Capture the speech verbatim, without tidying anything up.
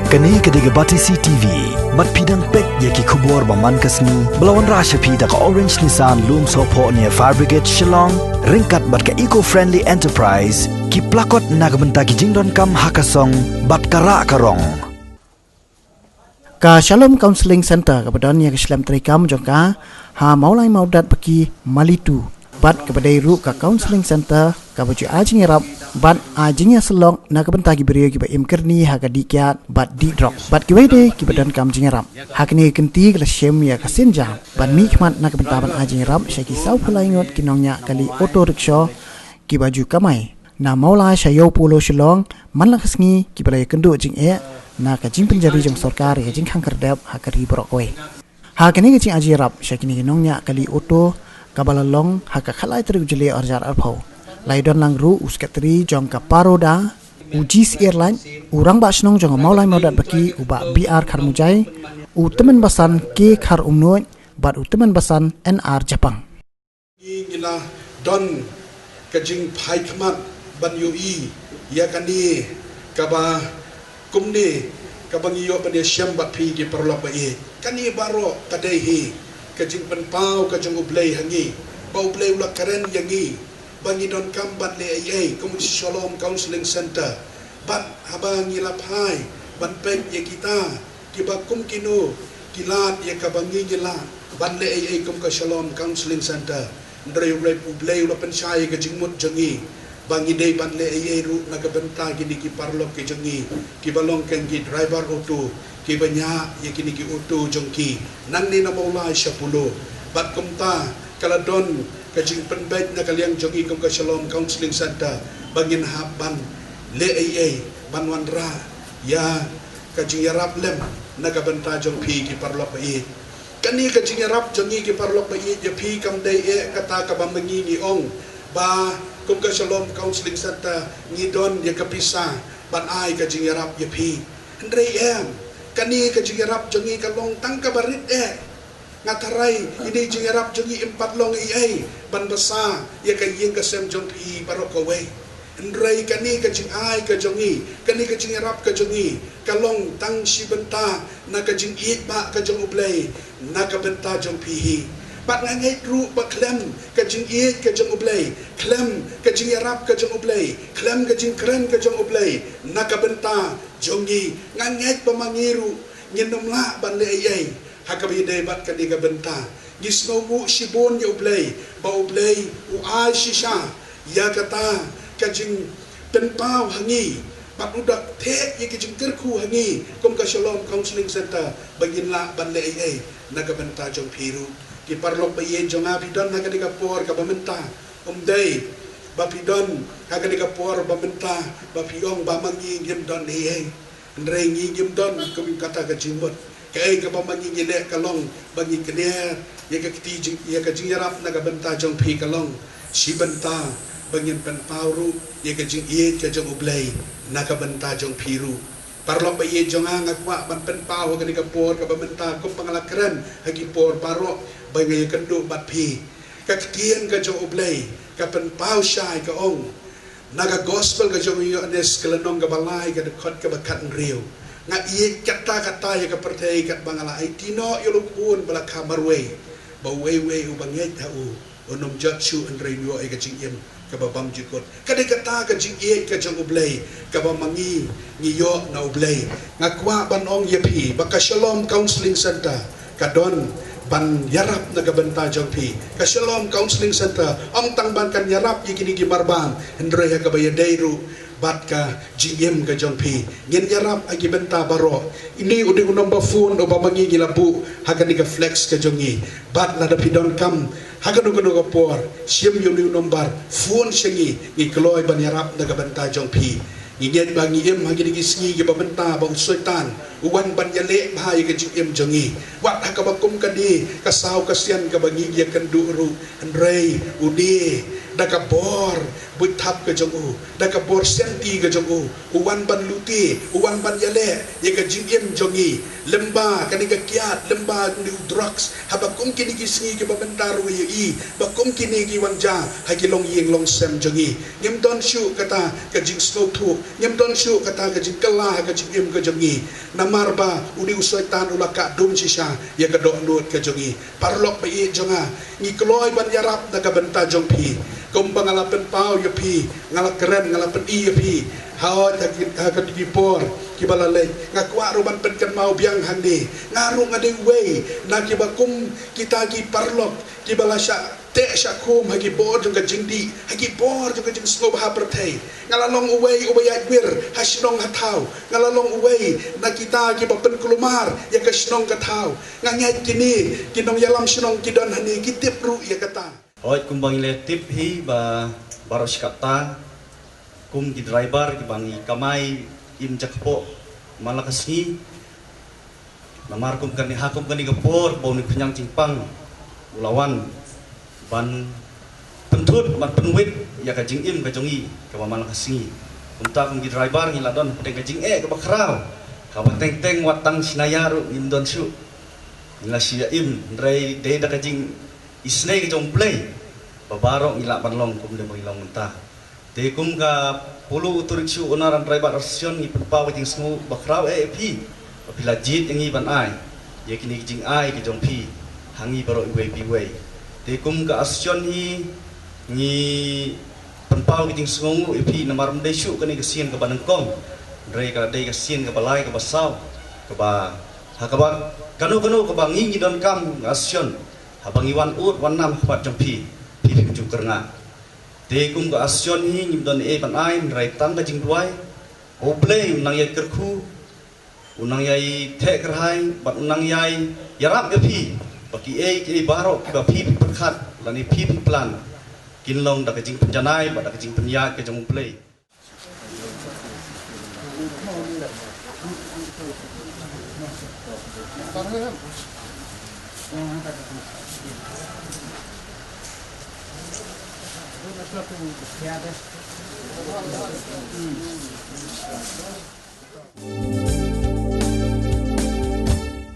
Kane ka dei ka Batesi T V. Bad phi dang peit ïa ki khubor ba man ka sngi ba la wanrah sha phi da ka Orange Nissan Lumsohphoh near Fire Brigade Shillong, ryngkat bad ka Eco Friendly Enterprise, ki plakot na ka bynta ki jingdonkam ha ka song bad ka rah ka rong. Ka Shalom Counselling Centre kaba don ïa ka shlem treikam jong ka ha Mawlai Mawdat Baki Malitu, bad kaba dei ruh ka Counselling Centre kaba ju ai jingïarap bad ai jingïasyllok na ka bynta ki briew kiba im kyrni ha ka dih kiad bad dih drok, bad kiwei de kiba donkam jingïarap. Ha kane ka kynti ka la shim ïa ka synjam ban mihkhmat na ka bynta ban ai jingïarap sha ki sawphew lai ngut ki nongñiah kali auto rickshaw kiba ju kamai na Mawlai sha Ïew Polo Shillong man la ka sngi, kiba la ïakynduh jingeh na ka jingpynjari jong sorkar ïa ka jingkhang khyrdep ha ka ri baroh kawei. Ha kane ka jingai jingïarap sha kine ki nongñiah kali auto kaba la long ha ka khatlai tarik u Jylliew arhajar arphew, la ïadon lang ruh u Secretary jong ka Paroda, u G C Airline, u Rangbah Shnong jong ka Mawlai Mawdat Baki, u Bah B R Kharmujai, u Tymmen Basan K Kharumnuid bad u Tymmen Basan N R Japang. Ngi ngi la don ka jingphai khmat ban ïohi ïa kane kaba kumne kaba ngi ïoh ban ïashem bad phi ki paralok ba ïeit. Kane baroh ka dei hi ka jingpynpaw ka jong U Blei ha ngi, ba U Blei u la kren ïa ngi ba ngi donkam ban leh ei ei kum ka Shalom Counselling Centre. Bad haba ngi la phai ban peit ïa kita kiba kum kino ki lad ïa kaba ngi ngi lah ban leh ei ei kum ka Shalom Counselling Centre, hynrei U Blei, U Blei u la pynshai ïa ka jingmut jong ngi ba ngi dei ban leh ei ei ruh na ka bynta kine ki paralok ki jong ngi kiba long kum ki driver auto, kiba ñiah ïa kine ki auto jong ki nangne na Mawlai sha Polo. Bad kumta ka la don ka jingpynbeit na ka liang jong ngi kum ka Shalom Counselling Centre ba ngin hap ban leh ei ei ban wanrah ïa ka jingïarap lem na ka bynta jong phi ki paralok ba ïeit. Kane ka jingïarap jong ngi ki paralok ba ïeit ïa phi kam dei eh kata kaba ma ngi ngi ong ba kum ka Shalom Counselling Centre ngi don ïa ka pisa ban ai ka jingïarap ïa phi. Hynrei em, kane ka jingïarap jong ngi ka long tang kaba rit eh. Nga tharai ine i jingïarap jong ngi im pat long ei ei ban bsa ïa ka ïing ka sem jong phi baroh kawei. Hynrei kane ka jingai ka jong ngi, kane ka jingïarap ka jong ngi ka long tang shi bynta na ka jingïeit ba ka jong U Blei na ka bynta jong phi hi. Bad nga ngeit ruh ba khlem ka jingïeit ka jong U Blei, khlem ka jingïarap ka jong U Blei, khlem ka jingkren ka jong U Blei na ka bynta jong ngi, nga ngeit ba ma ngi ruh ngin ym lah ban leh ei ei ha kaba ïadei bad kane ka bynta. Ngi sngewnguh shibun ïa U Blei ba U Blei u ai shisha ïa kata ka jingpynpaw ha ngi bad u da theh ïa ka jingkyrkhu ha ngi kum ka Shalom Counselling Centre ba ngin lah ban leh ei ei na ka bynta jong phi ruh. Ki paralok ba ïeit jong nga, phi don ha kane ka por kaba mynta, ym dei ba phi don ha kane ka por ba mynta ba phi ong ba ma ngi ngim don ei ei. Hynrei ngi ngim don kum kata ka jingmut. Kaei kaba ma ngi ngi leh ka long ba ngi kner ïa ka kti jing, ïa ka jingïarap na ka bynta jong phi ka long shi bynta ba ngin pynpaw ruh ïa ka jingïeit ka jong U Blei na ka bynta jong phi ruh. Paralok ba ïeit jong nga, nga kwah ban pynpaw ha kane ka por kaba mynta kum ba nga la kren ha ki por baroh ba nga ïakynduh bad phi. Ka ktien ka jong U Blei ka pynpaw shai, ka ong na ka gospel ka jong u Ïoannis ka lynnong kaba lai ka dkhot kaba khathynriew: Nga ïeit katta katta ïa ka pyrthei katba nga la aiti noh ïa u khun ba la kha marwei, ba uwei uwei uba ngeit ha u un ym jot shuh hynrei un ïoh ïa ka jingim kaba bymjukut. Ka dei kata ka jingïeit ka jong U Blei kaba ma ngi ngi ïoh na U Blei. Nga kwah ban ong ïa phi ba ka Shalom Counselling Centre ka don ban ïarap na ka bynta jong phi. Ka Shalom Counselling Centre ym tang ban kan ïarap ïa kine ki marbam, hynrei ha kaba ïadei ruh bad ka jingim ka jong phi ngin ïarap ha ki bynta baroh. Ine u dei u number phone uba ma ngi ngi la buh ha kane ka flex ka jong ngi. Bad lada phi donkam ha kano kano ka por, shim ïa une u number, phone sha ngi, ngi kloi ban ïarap na ka bynta jong phi. Ngi ngeit ba ngi im ha kine ki sngi kiba mynta ba u Soitan u wan ban ïaleh bha ïa ka jingim jong ngi. Wat ha kaba kum kane ka saw ka sian kaba ngi ïakynduh ruh, hynrei une da ka bor buit thap ka jong u, da ka bor sianti ka jong u, u wan ban lute, u wan ban ïaleh ïa ka jingim jong ngi. Lymba kane ka kiad, lymba kane u drugs, haba kum kine ki sngi kiba mynta ruh ïa i, ba kum kine ki wan jia ha ki longïing longsem jong ngi. Ngim don shuh kata ka jingsngewthuh, ngim don shuh kata ka jingkylla ha ka jingim ka jong ngi. Namar ba une u Soitan u la kah dum shisha ïa ka dohnud ka jong ngi. Paralok ba ïeit jong nga, ngi kloi ban ïarap na ka bynta jong phi. Kumba nga la pynpaw ïa phi, nga la kren, nga la pyni ïa phi. Hooid, ha ki, ha kito ki por kiba la leit, nga kwah ruh ban pynkynmaw biang hangne. Nga ruh nga dei uwei na kiba kum kita ki paralok kiba la shah teh shah khum ha ki bor jong ka jingdih, ha ki bor jong ka jingsngewbha pyrthei. Nga la long uwei uba ïaid wir ha shnong ha thaw. Nga la long uwei na kita kiba pynkulmar ïa ka shnong ka thaw. Nga ngeit kine ki nongïalam shnong ki don hangne ki tip ruh ïa kata. Hooid, kumba ngi la tip hi ba baroh shi katta kum ki driver kiba ngi kamai im jakpoh man la ka sngi. Namar kum kane, ha kum kane ka por ba une u khñiang jingpang u la wan ban pynthut, ban pynwit ïa ka jingim ka jong ngi kaba man la ka sngi. Kumta kum ki driver ngi la don hapdeng ka jingeh kaba khraw, kaba teng teng wat tang shi naya ruh ngim don shuh. Ngi la shu ïa im, hynrei dei da ka jingisynei ka jong U Blei ba baroh ngi lah ban long kumne ba ngi long mynta. Te kum ka Polo Auto Rickshaw Owner and Driver Association ngi pynpaw ka jingsngew ba khraw eh ïa phi ba phi la jied ïa ngi ban ai ïa kine ki jingai ki jong phi ha ngi baroh iwei pa iwei. Te kum ka association hi ngi pynpaw ka jingsngew ïa phi namar ym dei shuh kane ka sien kaba nyngkong, hynrei ka dei ka sien kaba lai kaba saw kaba ha kaba kano kano kaba ngi ngi donkam ka association, haba ngi wan ud wan nam ha khmat jong phi, phi phi ju kyrngah. Te kum ka association hi ngim don ei ban ai hynrei tang ka jingduwai ba U Blei un nang ïai kyrkhu, un nang ïai theh kyrhai bad un nang ïai ïarap ïa phi ba kiei kiei baroh kiba phi phi pyrkhat lane phi phi plan kin long da ka jingpynjanai bad da ka jingpynïaid ka jong U Blei.